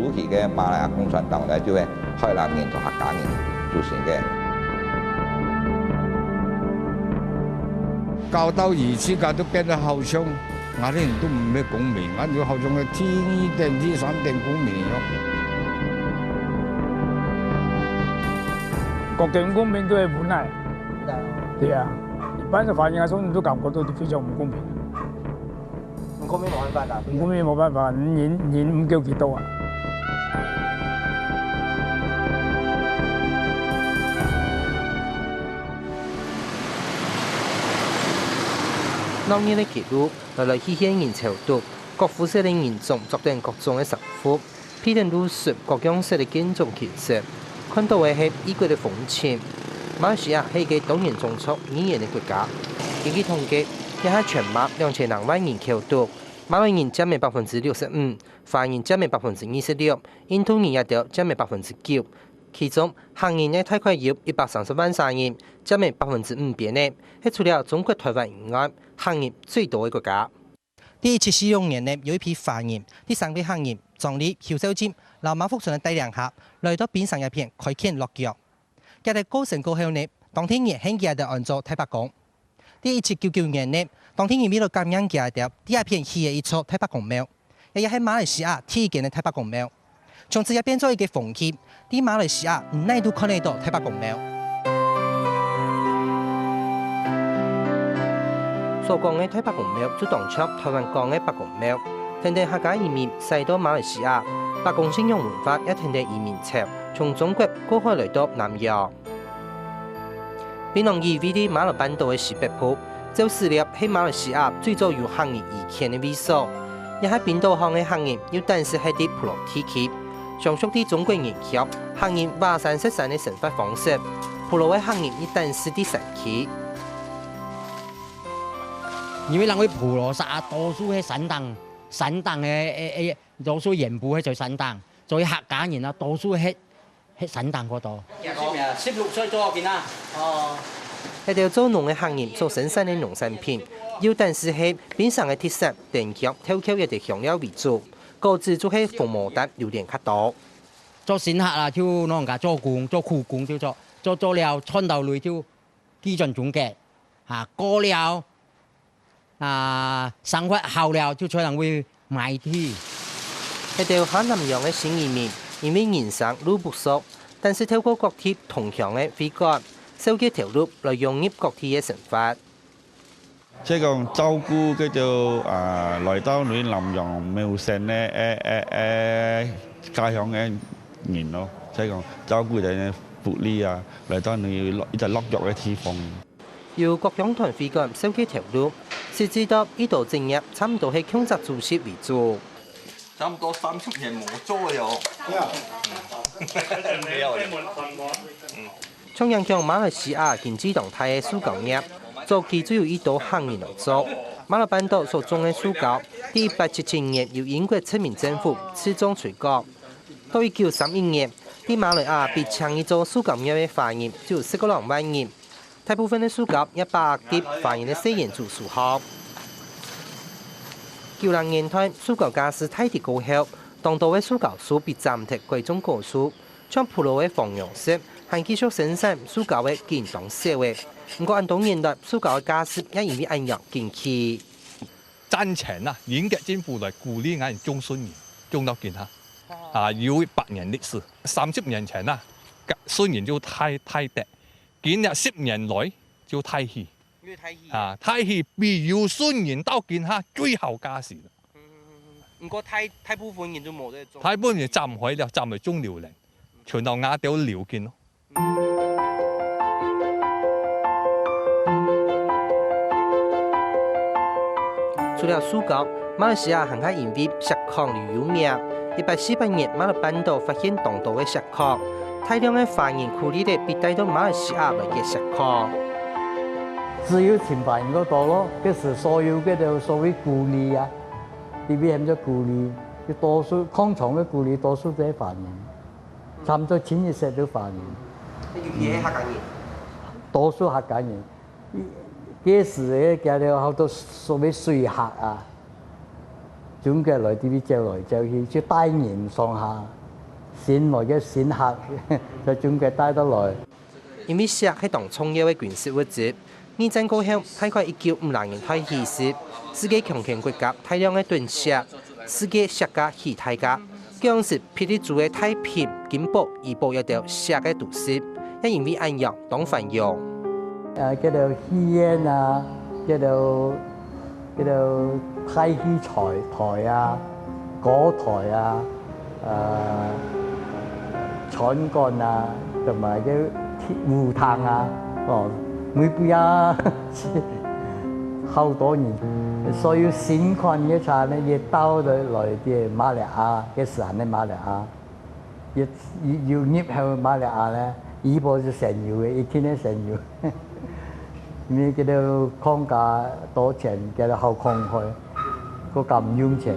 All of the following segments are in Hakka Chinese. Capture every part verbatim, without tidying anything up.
尤其个馬來亞共產黨呢，就係海南人同客家人組成个。搞到佢自家都變得好像，𠊎兜人都毋係公民，𠊎兜好像係第二等、第三等公民樣。國家公民都係無奈。對啊，一般个華人來說，你都感覺到非常毋公平。 毋過無辦法啦，毋過無辦法，人，人毋夠幾多啊。鬧熱个街路，來來去去个人潮肚，各膚色个人種，著等各種个衫褲。 配等路脣各樣式个建築形式，看到个係異國个風情。馬來西亞係一個多元種族語言个國家。根據統計，這下全馬兩千零萬人口肚，馬來人佔了百分之六十五，華人佔了百分之二十六，印度人也都佔了百分之九。其中，客人个大概有一百三十萬儕人，佔了百分之五邊仔，係除了中國、臺灣以外，客人最多个國家。 在一七四六年呢，有一批華人，在三位客人張力、邱少進摎馬福春个帶領下，來到檳城這片開墾落腳。佢兜過身過後呢，當地人喊佢兜安做大伯公。在一七九九年呢，當地人為了感念佢兜，在這片起了一座大伯公廟，這也係馬來西亞第一間个大伯公廟。 從此也變做一個風氣，在馬來西亞毋哪都看得到大伯公廟。所講个大伯公廟就當像臺灣講个伯公廟，跈等客家移民徙到馬來西亞，伯公信仰文化也跈等移民潮，從中國過海來到南洋。 檳城以位在馬來半島个西北部，照史料係馬來西亞最早有客人移遷个位所，也係檳島項个客人又單是係在普羅地區，相續在中國人腳，客人跋山涉山个生活方式，普羅个客人亦單是在山區。因為人為普羅社多數係山頂，山頂个，誒，誒，多數原本係在山頂，所以客家人啊，多數係 係山頂過多。十六歲做緊啊。哦。這兜做農个客人所生產个農產品，又單是係檳城个特色，等腳、豆蔻這兜香料為主，果子就係紅毛丹、榴槤較多。做辛苦啦，就摎人家做工，做苦工就做，做做了賺到鐳就寄轉中國，啊，過了 啊，生活好了就出來會買地。這兜下南洋个新移民，因為人生路不熟，但是透過各地同鄉个會館，紹介頭路來融入各地个生活。即係講照顧該兜，啊，來到你南洋謀生个，誒，誒，誒，家鄉个人咯，即係講照顧佢兜个福利啊，來到你落，一隻落腳个地方。 由各鄉團會館紹介頭路，直至到一到職業差毋多係共隻組織為主。差毋多三十年無做了哦。沒有了。像影響馬來西亞經濟當大个樹膠業，早期就有一兜客人來做。馬來半島所種个樹膠，在一八七七年由英國殖民政府自動取消。到一九三一年，在馬來亞被請去做樹膠業个華人就有十個零萬人。 大部分个樹膠也把握在華人个細園子手項。九零年代，樹膠價數大跌過後，當多个樹膠樹被斬忒改種果樹，像普羅个黃楊樹，還繼續生產樹膠个緊當少个。毋過恁多年來，樹膠个價數也因為恁樣緊起。 賺錢啊，英國政府來鼓勵𠊎等種樹仁，種到今下。啊，有一百年歷史。三十年前啊，樹仁就大，大跌，今年十年來就大起。又大起。啊，大起比有樹仁到今下最好價錢。嗯，嗯，嗯，嗯。毋過大，大部分人都無在種。大部分人斬開了，斬來種榴槤，全部拿掉榴槤咯。 除了樹膠，馬來西亞還較因為錫礦而有名。一八四八年，馬來半島發現當多个錫礦，大量个華人苦力仔被帶到馬來西亞來挖錫礦。只有尋華人个多咯，該時所有該兜所謂苦力啊，特別喊做苦力，就多數礦場个苦力，多數都係華人。 差毋多清一色都華人。尤其係客家人。多數客家人。該時个佢兜好多所謂水客啊，中國來這位走來走去，就帶人上下，新來个新客，在中國帶到來。因為錫係當重要个軍事物資，二戰過後，大概一九五六年代起勢，世界強權國家大量个囤錫，世界錫價起大價，該央時霹靂州个大坪、金寶、怡保這兜錫个都市，也因為恁樣當繁榮。啊，該兜戲院啊，該兜 該兜大戲台，台啊，歌台啊，呃，餐館啊，同埋个舞廳啊，哦，每擺啊，好多人，所有新款个車呢，也到了來个馬來亞，个時候个馬來亞。 有，有，有入口馬來亞呢，怡保就先有个，一定係先有。因為佢兜講價多錢，佢兜好講開，个敢用錢。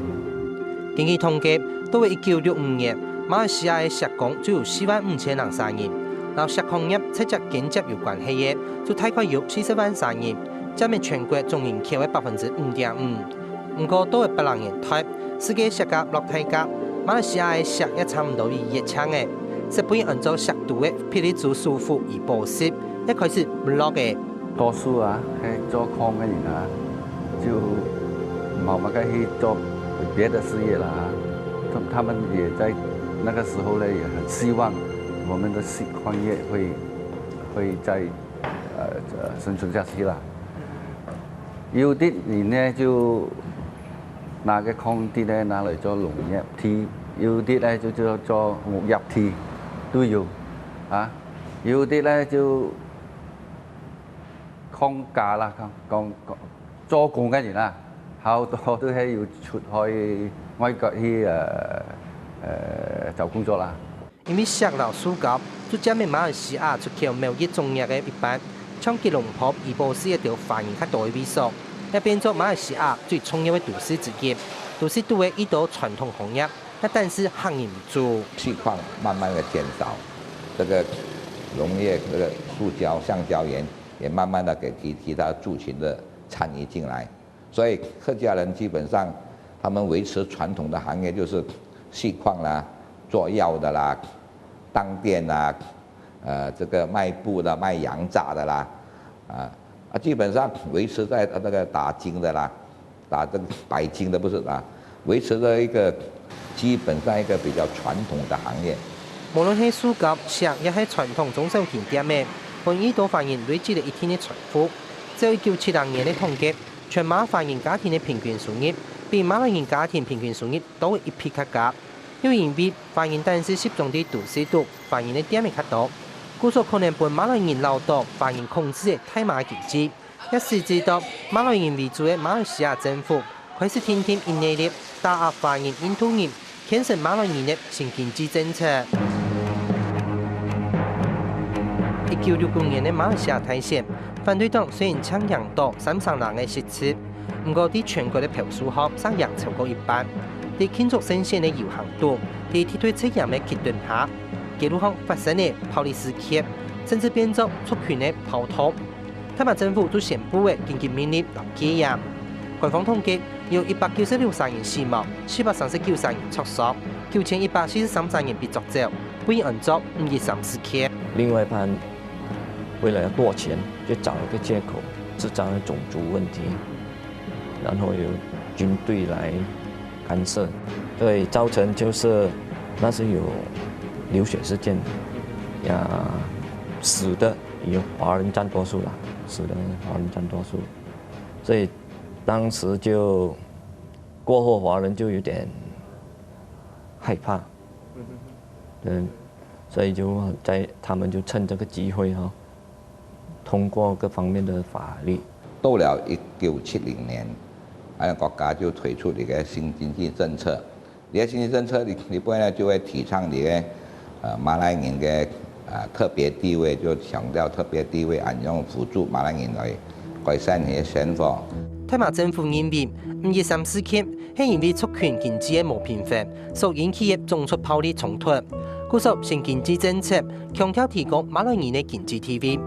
根據統計，到了一九六五年，馬來西亞个錫工就有四萬五千零儕人，摎錫礦業直接間接有關係个，就大概有四十萬儕人，佔了全國總人口个百分之五點五。 毋過到了八零年代，世界錫價落大價，馬來西亞个錫也差毋多已絕種了。識分人安做錫都个霹靂州首府怡保市，也開始沒落了。多數啊，係做礦个人啊，就慢慢个去做別的事業啦。他，他們也在那個時候呢，也很希望我們的錫礦業會，會再，呃，呃，生存下去啦。 有啲人呢，就拿个礦地呢，拿來做農業地，有啲呢，就，就做牧業地，都有，啊，有啲呢，就礦家啦，講，講，講，做工个人啦，好多都係有出去外國去，呃，呃，找工作啦。 因為錫摎樹膠就佔了馬來西亞出口貿易總額个一半，像吉隆坡怡保市个兜華人較多个位所，也變做馬來西亞最重要个都市之一。都市肚个已多傳統行業，也暫時行人毋做。錫礦慢慢的減少，這個農業這個塑膠、橡膠園也慢慢的給其其他族群的參與進來。 所以客家人基本上他們維持傳統的行業就是錫礦啦、做藥的啦、當店啦、呃，這個賣布的、賣羊雜的啦，啊，啊，基本上維持在那個打金的啦，打這個白金的不是啊，維持著一個基本上一個比較傳統的行業。無論係塑膠、錫也係傳統中小型店仔，分已多華人累積了一定个財富。照一九七零年个統計， 全馬華人家庭个平均收入，比馬來人家庭平均收入多一倍較加。又因為華人單是集中在都市肚，華人个店仔較多，故所可能分馬來人恅著華人控制个大馬經濟，也使致到馬來人為主个馬來西亞政府開始定定一系列打壓華人、印度人、 牽成馬來人个新經濟政策。一九六九年个馬來西亞大選，反對黨雖然淨贏著三成零个席次，毋過在全國个票數項煞贏超過一半。在慶祝勝選个遊行肚，在地推測驗个激動下，街路項發生了暴力事件，甚至變做族群个暴動。 大馬政府就宣布个緊急命令摎戒嚴。官方統計有一百九十六儕人死亡，四百三十九儕人著傷，九千一百四十三儕人被捉走，歸安做五一三事件。另外一半為了要多錢，就找一個藉口製造種族問題，然後由軍隊來干涉，所以造成就是那時有流血事件，呀，死的以華人佔多數啦，死的華人佔多數，所以當時就過後華人就有點害怕，嗯，所以就在他們就趁這個機會哈，通過各方面的法律。到了一九七零年，啊國家就推出一個新經濟政策， 這個新經濟政策裡，裡背呢就會提倡這個，呃，馬來人个，呃，特別地位，就強調特別地位，恁樣輔助馬來人來改善佢个生活。大馬政府認為，五一三事件係因為族群經濟个無平衡，所引起个種族暴力衝突。故所新經濟政策強調提高馬來人个經濟地位，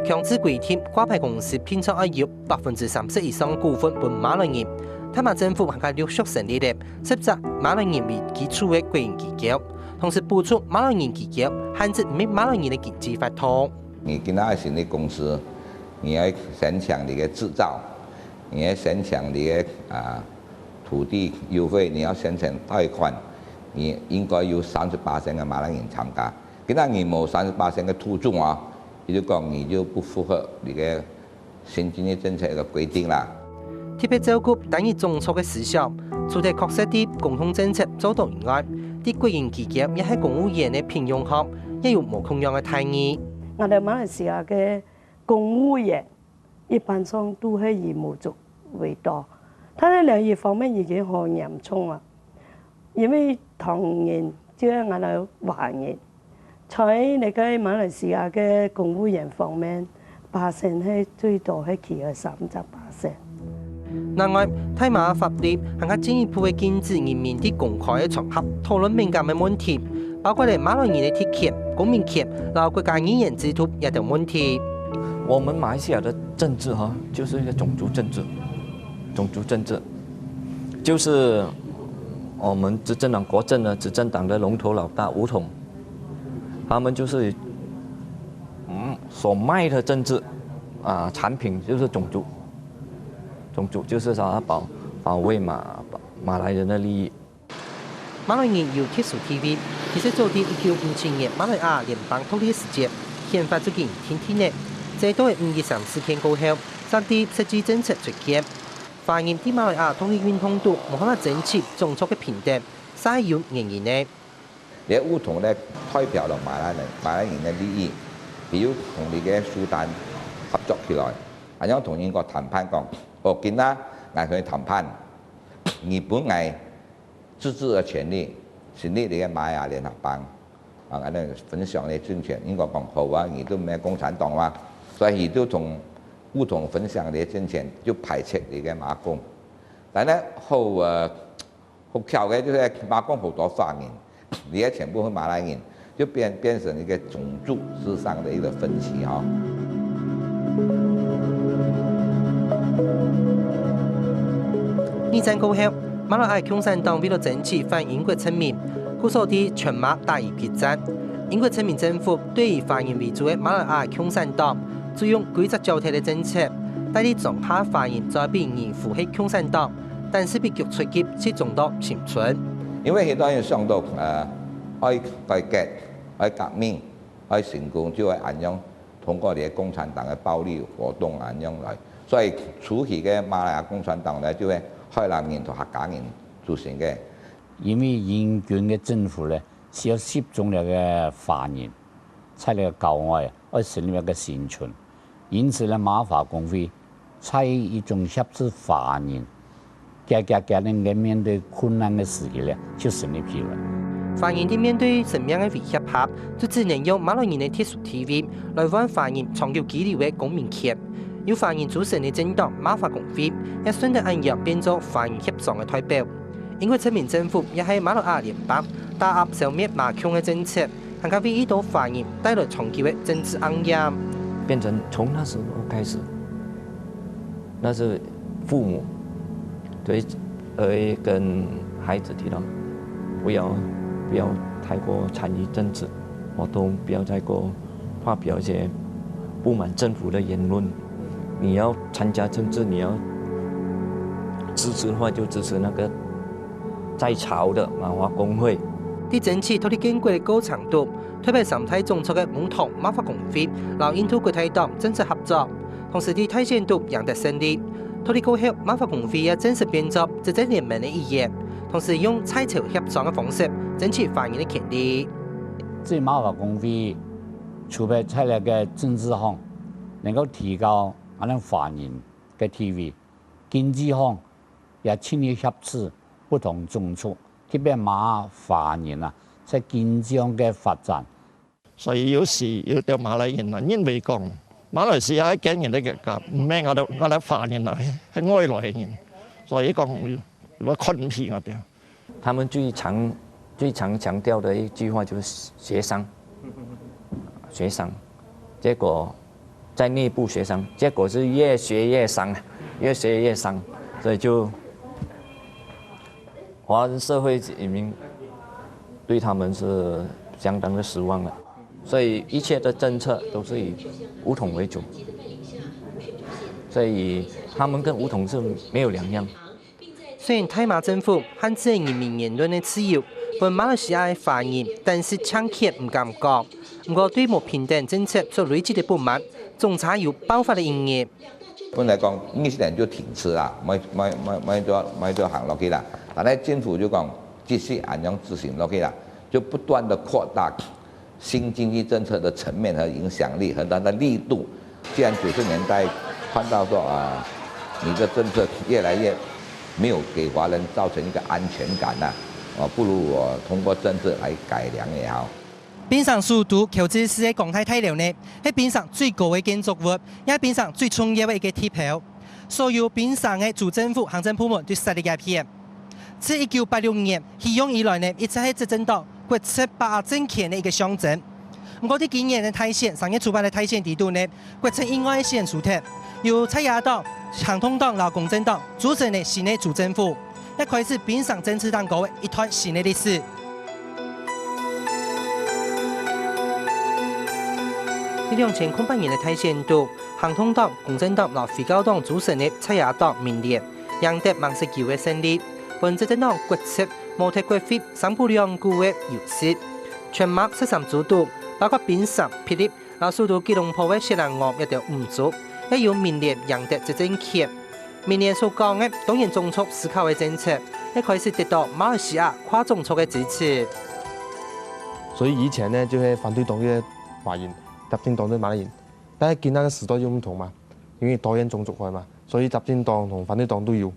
強制規定掛牌公司平常愛有百分之三十以上股份分馬來人，大馬政府還較陸續成立了十隻馬來人為基礎个國營機構，同時補充馬來人機構，限制毋係馬來人个經濟活動。你今仔成立公司，你愛申請你个執照，你愛申請你个啊土地優惠，你要申請貸款，你應該有三十巴仙个馬來人參加。今仔你無三十巴仙个土著啊，佢就講你就不符合你个 新經濟政策个規定啦。特別照顧單一種族个思想，除忒確實在公共政策做到以外，在國營機構也係公務員个聘用項，也有無共樣个待遇。𠊎兜馬來西亞个公務員一般上都係以母族為多，但係兩一方面已經好嚴重啊。 因為唐人就係𠊎兜華人，在該个馬來西亞个公務員方面，巴仙係最多係企在三十巴仙。另外，大馬法律還較進一步个禁止人民在公開个場合討論敏感个問題，包括了馬來人个特權、公民權摎國家語言制度這兜問題。我們馬來西亞的政治哈，就是一個種族政治，種族政治。 就是我們執政黨國陣呢，執政黨的龍頭老大巫統，他們就是嗯所賣的政治啊產品就是種族，種族就是說要保保衛馬馬來人的利益。馬來人有特殊地位，其實早在一九五七年馬來亞聯邦獨立時節，憲法就已經訂定了，制度个五一三事件過後，正在實際政策出現。 華人在馬來亞獨立運動肚無辦法爭取種族个平等，係有原因个。這巫統呢代表了馬來人，馬來人个利益，佢又同這个蘇丹合作起來，恁樣同英國談判講：「哦，今仔𠊎同你談判，你分𠊎自治个權利，成立這个馬來亞聯合邦。」啊，恁樣分享這政權，英國講：「好啊，你都毋係共產黨嘛。」所以佢就同 巫統分享這政權，就排斥這个馬公。但呢，好呃，好巧个就係馬公好多華人，這个全部係馬來人，就變變成一個種族之上的一個分歧哈。二戰過後，馬來亞共產黨為了爭取反英國殖民，故所在全馬打游擊戰。英國殖民政府對以華人為主个馬來亞共產黨 就用規則交替个政策，帶領莊下華人轉變認為係共產黨，但是被逐出去集中到新村。因為佢當然想到呃，愛改革、愛革命、愛成功，就愛恁樣通過這个共產黨个暴力活動恁樣來。所以初期个馬來亞共產黨呢，就係海南人同客家人組成个。因為英軍个政府呢，需要集中這个華人，在這个郊外愛成立一個新村。 因此呢，馬華公會在一種協助華人，佢佢佢能夠面對困難个時期呢，就成立起來。華人在面對生命个威脅下，就只能用馬來人个特殊地位來換華人長久居留个公民權。由華人組成个政黨馬華公會，也順著恁樣變做華人協商个代表。英國殖民政府也係馬來亞聯邦打壓消滅馬共个政策， 還較為一兜華人帶來長久个政治陰影。變成從那時候開始，那是父母對，會跟孩子提到，不要不要太過參與政治活動，不要太過發表一些不滿政府的言論。你要參加政治，你要支持的話，就支持那個在朝的馬華公會。在爭取獨立建國个過程中， 代表三大種族个巫統馬華公會摎印度國大黨正式合作，同時在大選中贏得勝利。獨立過後，馬華公會也正式變做執政聯盟个一員，同時用在朝協商个方式爭取華人个權利。這馬華公會除忒在這个政治項能夠提高𠊎等華人个地位，經濟項也盡力協助不同種族，特別馬華人啊，在經濟上个發展。所以有時有兜馬來人啊，認為講馬來西亞个人个國家，毋係𠊎兜𠊎兜華人來，係外來个人，所以講有有看毋起𠊎兜。他們最常最常強調的一句話就是協商，協商，結果在內部協商，結果是越協越傷，越協越傷，所以就華人社會已經對他們是相當的失望了，所以一切的政策都是以武統為主，所以他們跟武統是沒有兩樣。雖然大馬政府限制人民言論个自由，分馬來西亞个華人等食搶權毋敢講，毋過對無平等政策所累積个不滿，總係有爆發个一日。 本來講，二十年就停止啦，莫莫莫莫再莫再行落去啦。但係政府就講，繼續恁樣執行落去啦，就不斷地擴大新經濟政策的層面和影響力和它的力度。既然九十年代看到說啊，你的政策越來越沒有給華人造成一個安全感啦，啊，不如我通過政策來改良也好。 檳城首都喬治市个光大大樓呢，係檳城最高个建築物，也係檳城最重要个一個地標。所有檳城个州政府行政部門都設立這片。自一九八六年啟用以來呢，一直係執政黨國策把握政權个一個象徵。毋過，在今年个大選，三月初八个大選裡肚呢，國策意外个選輸忒，由在野黨、行動黨摎公正黨組成个新个州政府。 也開始檳城政治當中个一段新个歷史。在兩千空八年个大選肚，行動黨、公正黨摎回教黨組成个在野黨民聯，贏得吂十九个勝利，分執政黨國策無忒國會三不兩股个優勢。全馬十三州肚，包括檳城、霹靂 摎首都吉隆坡个雪蘭莪這兜五州，也由民聯贏得執政權。民聯所講个多元種族思考个政策，也開始得到馬來西亞跨種族个支持。所以以前呢，就係反對黨个華人，執政黨个馬來人。但係今晡日个時代又毋同嘛，因為多元種族化嘛，所以執政黨同反對黨都有。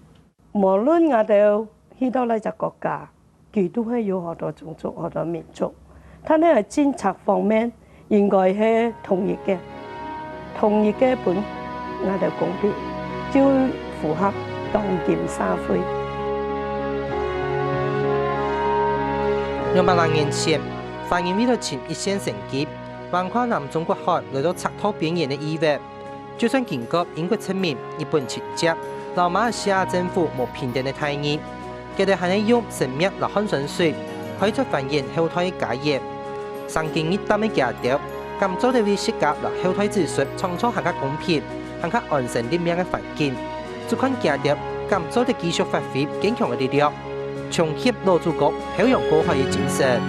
無論𠊎兜去到哪隻國家，佢都係有好多種族、好多民族。但係政策方面應該係統一个，統一个分𠊎兜公平，就符合當今社會。兩百零年前，華人為了尋一線生機，橫跨南中國海，來到赤道邊緣个異域。 就算經過英國殖民、日本侵佔，摎馬來西亞政府無平等个待遇，佢兜還係用生命摎汗水，開出繁衍後代个家園。生根已淡个佢兜，敢做得為自家摎後代子孫創造還較公平、還較安身立命个環境，就看佢兜敢做得繼續發揮堅強个力量，重拾老祖國漂洋過海个精神。